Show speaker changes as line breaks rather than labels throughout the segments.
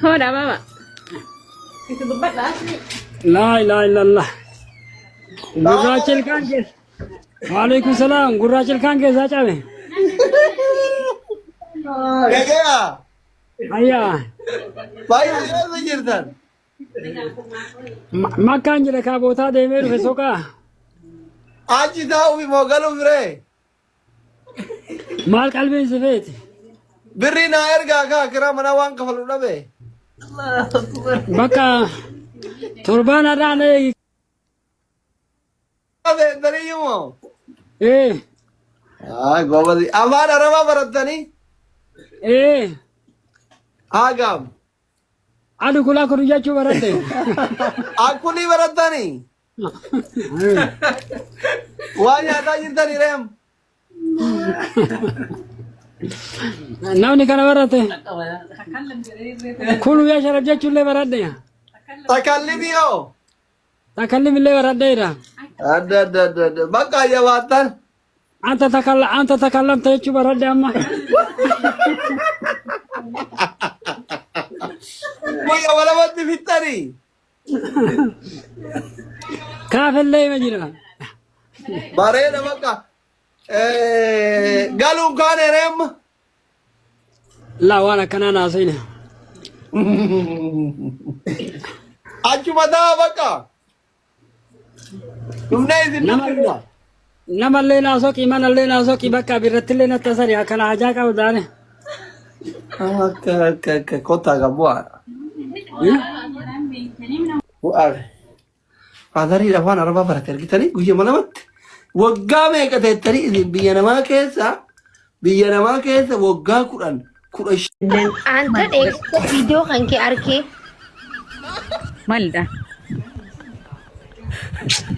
Hoodha baba.
Itti dubbadha asli.
Laa ilaaha illallah. Gurraacha ilkaan keessa. Waalaikum salaam. Gurraacha ilkaan keessaa cabe.
Gagaya,
Ayyaa.
baay'ee eessa jirtan?
Makkaan jira kaabootaa deemee dhufe soqaa.
Achi taa'uuf moo galuuf ree?
Maal qalbiin si feeti?
Birrii naa ergaa kaa kiraa manaa waan kafalu dhabe.
Bakka torbaan har'aa na eegi.
Feetanii moo?
Ee
Haa goobasi. Afaan Arabaa barattanii?
ee
Haagaam.
adu kulaa kudu jechuu baradhe.
Akkulii barattanii? Waan nyaataa jirtanii reem?
Namni kana barate kulu yaa sharaf jechuullee baradhe.
Takallimii hoo?
Takallimillee baradheera.
Adda adda adda adda. Bakka jabaattan.
Anta takalla anta takallamta jechuu baradhe amma.
Guyyaa walamatti fixxanii.
Kaafillee hima jira.
Bareeda bakka. Galuun kaan ereem.
Laa waan akkanaa naasine.
Achuma ta'a bakka. Dhufnee isin dubbifna.
Namallee naa soqi manallee naa soqi bakka birrattillee natti asari akkana hajaa qabu daane.
Akka akka akka kottaa kan bu'aa. Bu'aa. Faadarii afaan arabaa barate argitanii guyyaa lamatti waggaa meeqa teettanii isin biyya namaa keessa waggaa 10 15
Anta dheekka viidiyoo kan kee arkee
Maalidha?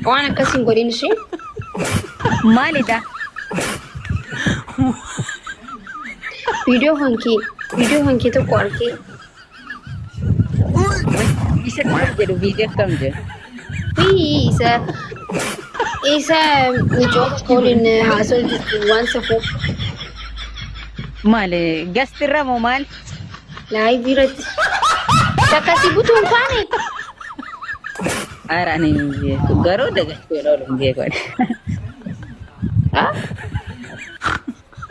waan akkas hin godhin ishee.
Maalidha?
Viidiyoo kan kee tokko arkee.
Isa kam jedhu viidiyoo kam jedhu?
Wii isa mucoo tokko waliin haasa'u jirtu waan safuu.
Maali? Gastirra moo maal?
Live irratti. Takka si butuu hin kaane.
Ara ani hin beeku. Garuu dagachuu oolu hin beeku. ani.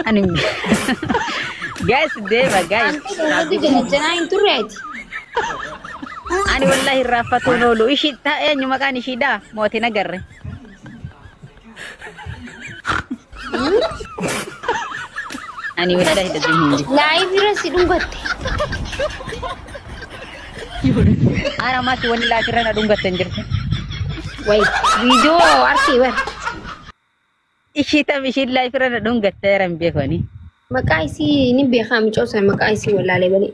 Ani hin beeku. Guys deema guys.
Anta dhugatti janajjanaa hin turre ati.
Ani wallahi irraanfatuun oolu. Ishii ta eenyu maqaan ishiidha? Mootiin agarre. Ani wallahi dubbii hin beeku.
Live irra si dhungatte.
Ara maati wanni live irra na dhungatte hin jirtu.
Wayi viidiyoo arkee bar.
Ishii tam ishiin live irra na dhungatte ara hin beeku ani.
Maqaa isii ni beekaa mucoo sana maqaa isii wallaalee malee.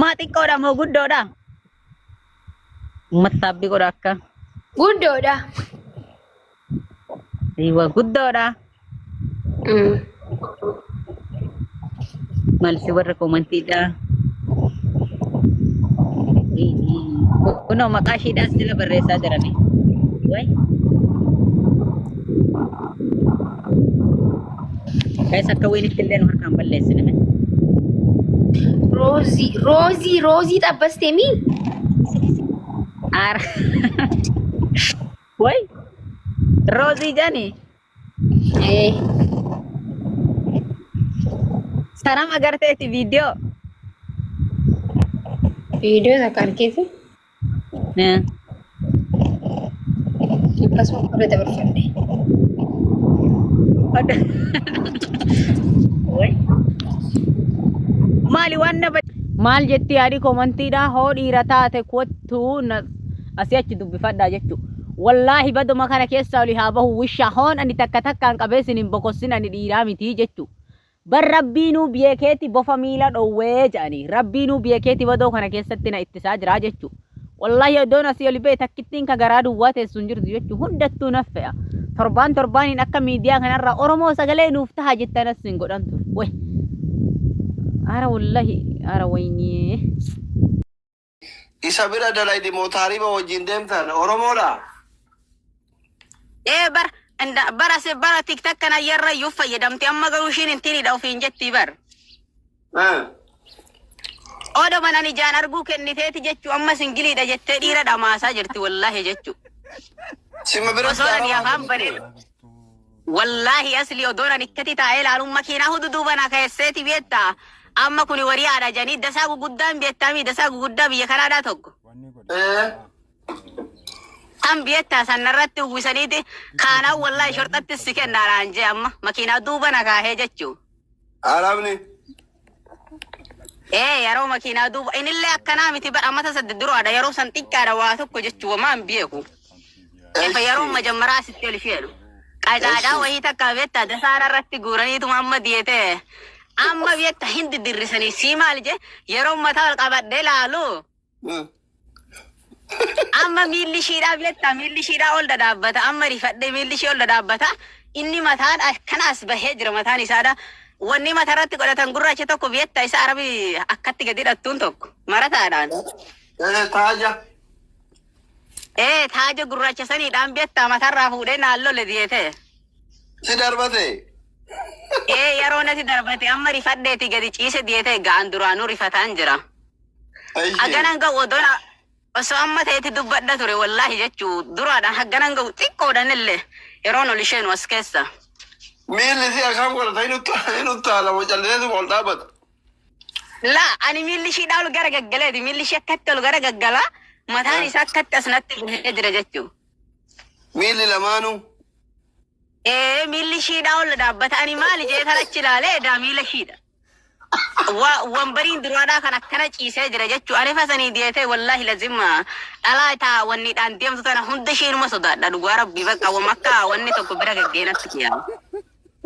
Maa xiqqoodha moo guddoodha? Mattaabbii godha akka.
Guddoodha.
Iwa guddoodha. Maal si warra komantiidha. Kunoo maqaa ishiidhaas jala barreessaa jirani. Wayi. Guys akka wayinitti illee nu harkaan balleessine.
Roozii roozii roozii xabbastee mii?
Aara. Wayi. Roozii jani.
Ee.
Sanam agarteeti viidiyoo.
Viidiyoo takka argeeti akkasuma irra dabarfadhe.
Wayi. Maali waan na maal jetti yaadi komantiidha hoo dhiira taate kottuu na asii achi dubbifadhaa jechu. Wallaahi baduma kana keessaa oli haa bahu wisha hoon ani takka takkaan qabee sin hin bokossin ani dhiiraa mitii jechu. Bar rabbiinuu beekeeti bofa miila dhowwee jedhanii rabbiinuu beekeeti badoo kana keessatti na ittisaa jiraa jechu. Wallaahi odoon asii oli ba'e takkittiin ka garaa duwwaa teessu hin jirtu jechu hundattuu naf fe'a. Torbaan torbaaniin akka miidiyaa kanarraa Oromoo sagalee nuuf taha jettan as hin godhan ture. Way. Ara wallahi ara waynee.
Isa bira dalaydi moo taariba wajjin deemtan Oromoodha?
Ee bar inda bara se bara tiktok kana yarra iyyuu fayyadamte amma garuu ishiin intinidha ofiin jettii bar.
Eh.
Odo manan ijaan arguu kenniteeti jechuu amma singiliidha jettee dhiira dhamaasaa jirti wallaahi jechuu.
Sima biratti
Osoo ani
arabaa
afaan banee wallaahi asli odoon ani akkati taa'ee ilaaluun makiinaa hudu duuba na keesseeti beektaa. Amma kuni warii haadha janii dasaa guguddaan beektaa dasaa guguddaa biyya kanaadhaa tokko.
Eh.
Tan beektaa sanarratti uwwisaniiti kaanaan wallaahi shorxatti si kennaadhaan jee amma makiinaa duuba na kaahee jechuu.
Arabni.
Ee yeroo makiinaa duuba inillee akkanaa miti bara amata sadde duraadha yeroo san xiqqaadha waa tokko jechuu wamaan beeku. Efa yeroo majammaraa asitti ol isheedhu. Qacaacaa wayii takka beektaa dasaara irratti guuraniituma amma diyetee amma beektaa hin diddirrisanii sii maal jee yeroo mataa ol qabadhee laalu amma miilli ishiidhaa beektaa miilli ishiidhaa ol dhadhaabbata amma rifadhee miilli ishii ol dhadhaabbata inni mataan akkana as bahee jira mataan isaadha. Wanni mataa irratti godhatan gurraacha tokko beektaa isa arabii akkatti gadi hidhattuun tokko marataadhaan.
Eh, taaja.
Ee taaja gurraacha saniidhaan beektaa mataarraa fuudhee naan lole diyetee.
Si darbate.
Ee yeroo natti darbate amma rifadheeti gadi ciise diyetee ga'an duraanuu rifataan jira.
Eshi.
Haganan ga'u odoon osoo amma ta'etti dubbadha ture wallaahi jechuu duraadhaan haganan ga'u xiqqoodhaan illee yeroon ol isheenu as keessa.
Miilli si akkam godhata hin uttaala moo calliseetuma ol dhaabbata.
Laa ani miilli ishiidhaa ol gara gaggaleeti miilli ishee akkatti ol gara gaggalaa mataan isaa akkatti as natti bahee jira jechuu.
Miilli lamaanuu.
Ee miilli ishiidhaa ol dhaabbata ani maali jee tan achi ilaalee edaa miila ishiidha. Wambariin duraadhaa kan akkana ciisee jira jechuu ani fasanii diyetee wallaahi lazima dhalaa taa wanniidhaan deemtu tana hunda isheenuma sodaadha dhugaa rabbii bakka wam akka wanni tokko bira gaggeenatti kiyaa.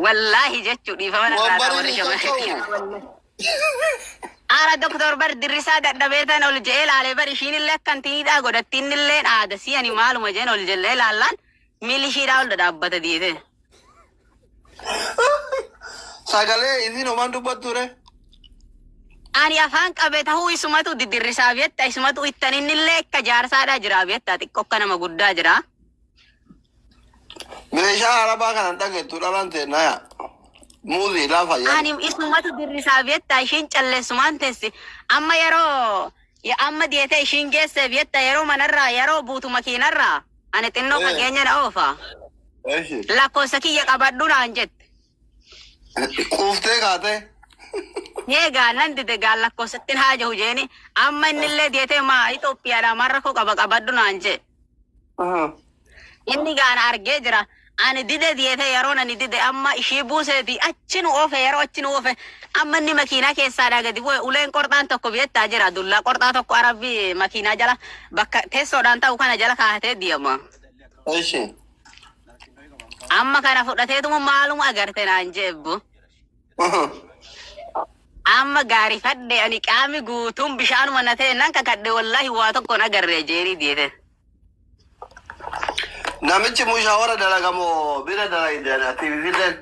Wallaahi jechuu dhiifama narraa taa warri
Wambariin
shamarree.
socho'u.
Ara doktor bar dirrisaa dadhabee tan ol je'ee laalee bar ishiin illee akkan tiidhaa godhatti inni illee aada si ani maaluma jeen ol jellee laallaan miilli ishiidhaa ol dhadhaabbata diyetee.
Sagalee isin homaan dubbattu re.
Ani afaan qabe tahuu isumatu diddirrisaa beekta isumatu ittan innillee akka jaarsaadhaa jira beekta xiqqoo akka nama guddaa jira.
Meeshaa arabaa kanan dhageettu dhalaan teennaya. Muuzii laafa jedhu.
Ani isumatu dirrisaa beekta ishiin calleessumaan teessi amma yeroo amma deetee ishiin geesse beekta yeroo manarraa yeroo buutu makiinarraa ani xinnoo
Eh.
fageenya na oofa
Eshi.
lakkoofsa kiyya qabadhu naan jette.
Quuftee kaatee.
Eegaa nan dide gaan lakkoofsattiin haaja hujeeni amma innillee deetee maa Itoophiyaadhaa marra koo qaba qabadhu naan jee. Inni gaana argee jira. Ani dide diyete yeroon ani dide amma ishii buuseeti achi nu oofe yeroo achi nu oofe amma inni makiinaa keessaadhaa gadi bu'e uleen qorxaan tokko beektaa jira dullaa qorxaa tokko arabbii makiinaa jala bakka teessoodhaan ta'u kana jala kaa'atee deema.
Eshi.
Amma kana fudhateetuma maaluma agarte naan jeebbu. Amma gaarii fadhe ani qaami guutuun bishaanuma na ta'e nan kakadhe wallaahi waa tokkoon agarree jeerii diyete.
Namichi mushaawara dalagamoo bira dalagdan ati filen.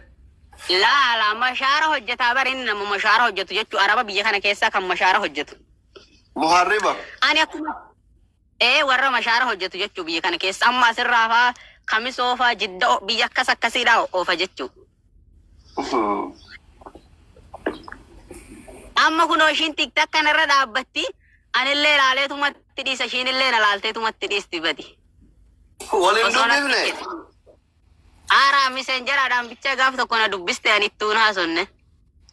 Laala mashaara hojjetaa bara inni nama mashaara hojjetu jechuu araba biyya kana keessaa kan mashaara hojjetu.
Muharriba.
Ani akkuma ee warra mashaara hojjetu jechuu biyya kana keessa amma asirraa faa kamisoo faa jidda biyya akkas akkasiidhaa oofa jechuu. Amma kunoo ishiin tiktak kanarra dhaabbatti anillee ilaaleetumatti dhiisa ishiinillee na laalteetumatti dhiisti badi.
Waliin
Osoo natti
dubbifne.
Aaraa miseenjeraadhaan bicha gaaf tokko na dubbiste ani ittuun haasonne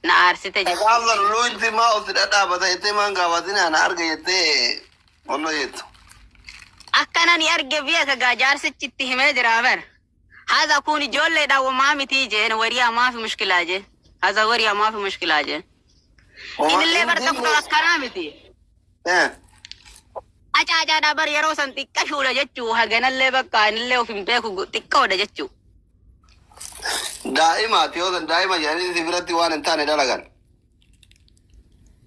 na aarsite jechuudha.
Gaafa luutti maa of dhadhaabata jettee maan gaafatin ana arga jettee onnoo jettu.
Akkana ni arge biyya kagaa jaarsichi itti himee jira bar. Haza kun ijoolleedha wamaa miti jeen warii maafi mushkilaa jeen. Haza warii maafi mushkilaa jeen. Inillee bar tokko akkanaa miti.
Eh.
Acaacaadha bar yeroo san xiqqashuudha jechuu haganallee bakka anillee of hin beeku xiqqoodha jechuu.
Daa'imaati yoo san daa'ima jedhanii si biratti waan hin taane dalagan.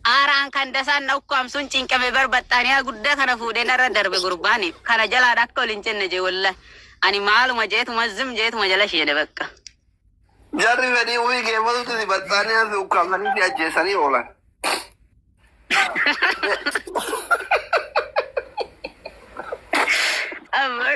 Aaraan kan dasaan na ukkaamsuun cinqame bar baxxaaniyaa guddaa kana fuudhee narra darbe gurbaani. Kana jalaadha akka ol hin jenne jee wallah. Ani maaluma jeetuma zim jeetuma jala isheedha bakka.
Jarri fedhii ofii geeffatutti si baxxaanii si ukkaamsanii si ajjeesanii oolan.
Amma.